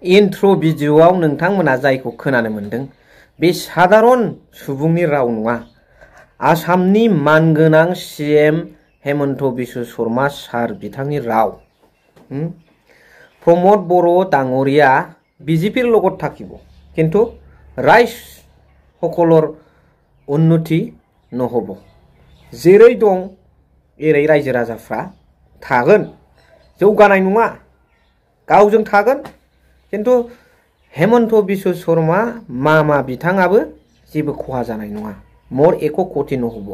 इन्ट्र' भिडिअ'आव नोंथांमोना जायखौ खोनानो मोनदों बे साधारन सुबुंनि राव नङा। आसामनि मानगोनां सीएम हेमन्त बिश्व शर्मा सार बिथांनि राव। प्रमोद बर' डाङरिया বিজেপিৰ লগত থাকিব কিন্তু ৰাইজ সকলৰ উন্নতি নহ'ব। जेरै दं एरै रायजो राजाफ्रा थागोन, जौगानाय नङा, गावजों थागोन। किन्तु हेमन्त बिश्व शर्मा मामा बिथाङाबो जेबो खहा जानाय नङा। मोर एक कोटि নহ'ব।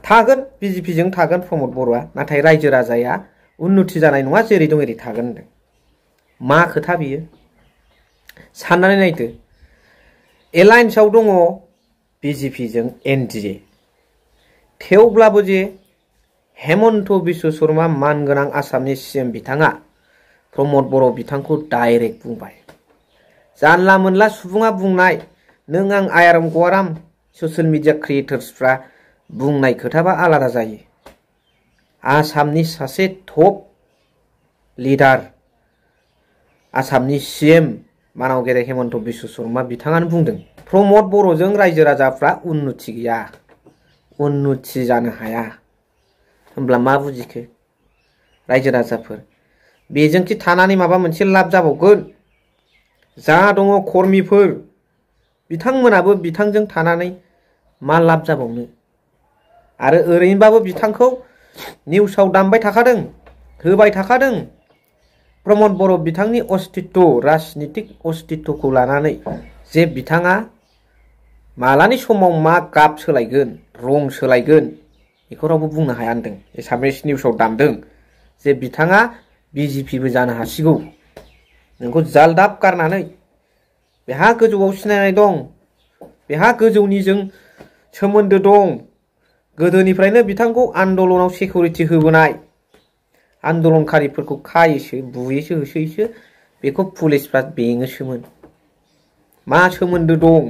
थागोन बिजेपिजों थागोन प्रमोद बर'आ, नाथाय रायजो राजाया उन्नति जानाय नङा, जेरै दं एरै थागोन होनदों। मा खोथा बियो साननानै नायदो। एलायन्सआव दङ बिजेपिजों एनडिए, थेवब्लाबो जे हेमन्त बिश्व शर्मा मानगोनां आसामनि सीएम बिथाङा प्रमोद बर' बिथांखौ डाइरेक्ट बुंबाय। जानला मोनला सुबुङा बुंनाय, नों आं आयाराम गवाराम ससियेल मिडिया क्रिएटर्सफ्रा बुंनाय खोथाबा आलादा जायो। आसामनि सासे टप लिडार, आसामनि सीएम मानाव गेरे हेमन्त बिश्व शर्मा बिथाङानो बुंदों प्रमोद बर'जों रायजो राजाफ्रा उन्नति गैया, उन्नति जानो हाया। होमब्ला मा बुजिखो रायजो राजाफोर? बेजोंखि थानानै माबा मोनसे लाब जाबावगोन? जा दङ कर्मीफोर, बिथांमोनाबो बिथांजों थानानै मा लाब जाबावनो? आरो ओरैनोबाबो बिथांखौ निउसाव दामबाय थाखादों, होबाय थाखादों। प्रमोद बर' बिथांनि अस्तित्व, राजनितिक अस्तित्वखौ लानानै जे बिथाङा मालानि समाव मा गाब सोलायगोन, रं सोलायगोन, बेखौ रावबो बुंनो हाया होनदों। एसामिस निउसाव दामदों जे बिथाङा बिजेपिबो जानो हासिगौ। नोंखौ जालदाब गारनानै बेहा गोजौआव सिनायनाय दं, बेहा गोजौनिजों सोमोन्दो दं। गोदोनिफ्रायनो बिथांखौ आन्दलनाव सिकिउरिटि होबोनाय, आन्दलनकारिफोरखौ खायोसो, बुयोसो, होसोयोसो, बेखौ पुलिसफ्रा बेङोसोमोन। मा सोमोन्दो दं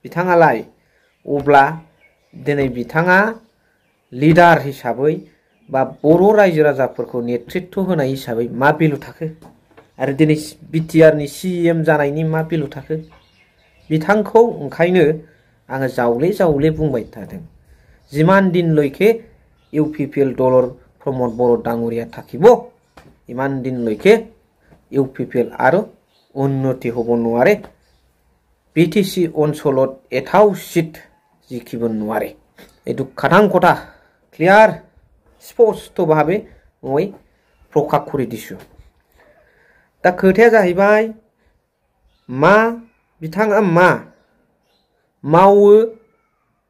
बिथाङालाय? अब्ला दिनै बिथाङा लिडार हिसाबै बा बर' रायजो राजाफोरखौ नेतृत्व होनाय हिसाबै मा भेलु थाखो? आरो दिनै बिटिआरनि सीएम जानायनि मा भेलु थाखो? बिथांखौ ओंखायनो आङो जावले जावले बुंबाय थादों, जिमान दिनলৈके इउपिपिएल दলৰ प्रमोद बर' डाङरिया থাকিব, ইমান দিনলৈকে ইউপিপিএল আৰু উন্নতি হ'ব নোৱাৰে। বিটিসি অঞ্চলত এটাও সিট জিকিব নোৱাৰে। এইটো খাটাং কথা ক্লিয়াৰ স্পষ্টভাৱে মই प्रकाश কৰি দিছো। दा खोथाया जाहैबाय मा बिथाङा मा मावो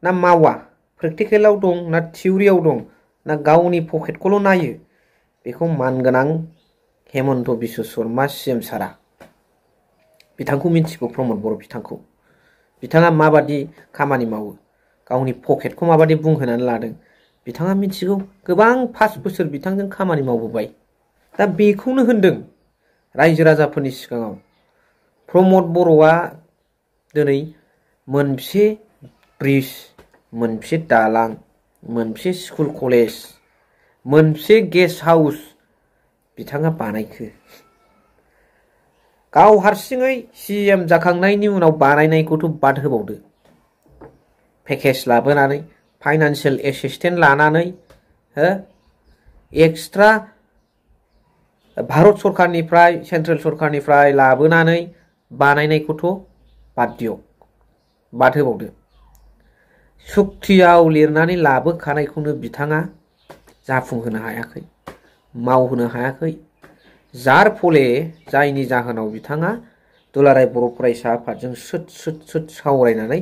ना मावा, प्रेक्टिकेलाव दं ना थिउरियाव दं ना गावनि पकेटखौल' नायो, बेखौ मानगोनां हेमन्त बिश्व शर्मा सीएम सारा बिथांखौ मिथिगौ। प्रमोद बर' बिथांखौ, बिथाङा माबादि खामानि मावो, गावनि पकेटखौ माबादि बुंहोनानै लादों बिथाङा मिथिगौ। गोबां 5 बोसोर बिथांजों खामानि मावबोबाय। दा बेखौनो होनदों रायजो राजाफोरनि सिगाङाव, प्रमोद बर'आ दिनै मोनसे ब्रिज, मोनसे दालां, मोनसे स्कुल कलेज, मोनसे गेस्ट हाउस बिथाङा बानायखो। गाव हारसिङै सीएम जाखांनायनि उनाव बानायनायखौथ' बाद होबावदो। पेकेज लाबोनानै, फाइनान्सियेल एसिस्टेन्ट लानानै, एक्सट्रा भारत सरकारनिफ्राय, सेन्ट्रेल सरकारनिफ्राय लाबोनानै बानायनायखौथ' बाद दियो, बाद होबावदो। सुक्तियाव लिरनानै लाबोखानायखौनो बिथाङा जाफुंहोनो हायाखै, मावहोनो हायाखै। जार फले जायनि जाहोनाव बिथाङा दुलाराय बर' फरायसा आफादजों सुद सावरायनानै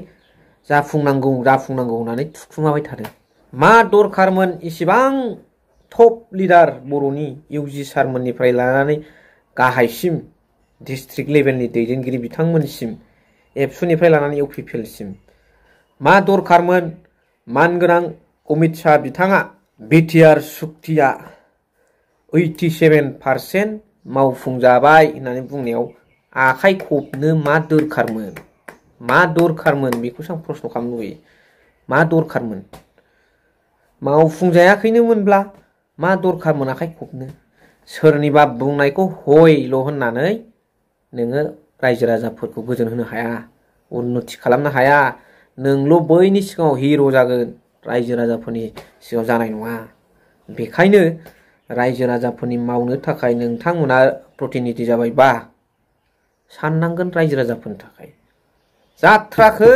जाफुंनांगौ होननानै थुखुमाबाय थादों। मा दरखारमोन इसिबां टप लिडार बर'नि इउजि सारमोननिफ्राय लानानै गाहायसिम डिस्ट्रिक्ट लेभेलनि दैदेनगिरि बिथांमोनसिम, एबसुनिफ्राय लानानै इउपिपिएलसिम मा दरखारमोन? मानगोनां अमित शाह बिथाङा बिटिआर सुक्तिया 87% मावफुंजाबाय होननानै बुंनायाव आखाइ खबनो मा दरखारमोन? मा दरखारमोन बेखौसो आं प्रश्न खालामनो लुबैयो। मा दरखारमोन? मावफुंजायाखैनोमोनब्ला मा दरखारमोन आखाइ खबनो? सोरनिबा बुंनायखौ हयल' होननानै नोङो रायजो राजाफोरखौ गोजोन होनो हाया, उन्नति खालामनो हाया। नोंल' बैनि सिगाङाव हिर' जागोन, रायजो राजाफोरनि सिगाङाव जानाय नङा। बेखायनो रायजो राजाफोरनि मावनो थाखाय नोंथांमोना प्रतिनिधि जाबायबा साननांगोन रायजो राजाफोरनि थाखाय। जाथ्राखै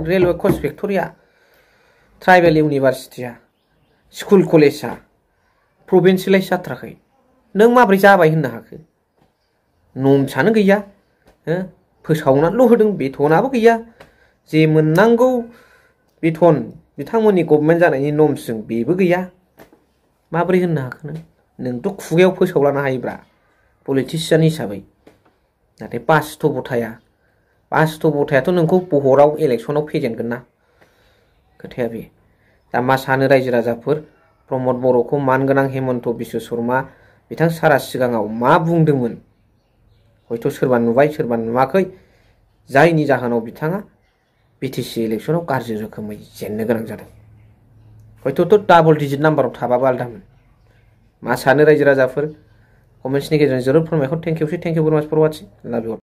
रेलवे कच फेक्टरिया, ट्राइबेल इउनिभारसिटिया, स्कुल कलेजा प्रभिन्सियेलाइज जाथ्राखै। नों माब्रै जाबाय होननो हाखो? नमसानो गैया, फोसावनानैल' होदों, बेथनाबो गैया। जे मोननांगौ बेथन बिथांमोननि गभर्नमेन्ट जानायनि नर्म्सजों बेबो गैया। माब्रै होननो हाखो नों? नोंथ' खुगायाव फोसावलानो हायोब्रा पलिटिसियान हिसाबै, नाथाय बास्तबतायाथ' नोंखौ भटआव इलेक्सनाव फेजेनगोन ना। खोथाया बे। दा मा सानो रायजो राजाफोर? प्रमद बर'खौ मानगोनां हेमन्त बिश्व शर्मा बिथां सारा सिगाङाव मा बुंदोंमोन? हयथ' सोरबा नुबाय सोरबा नुवाखै, जायनि जाहोनाव बिथाङा बिटिसि इलेक्सनाव गाज्रि रोखोमै जेननो गोनां जादों। हयथ'थ' डाबल डिजिट नाम्बाराव थाबाबो आलदामोन। मा सानो रायजो राजाफोर? कमेन्ट्सनि गेजेरजों जरुर फोरमायहर। थेंक इउ भेरि माच फर वाचिं। लाभ इउ।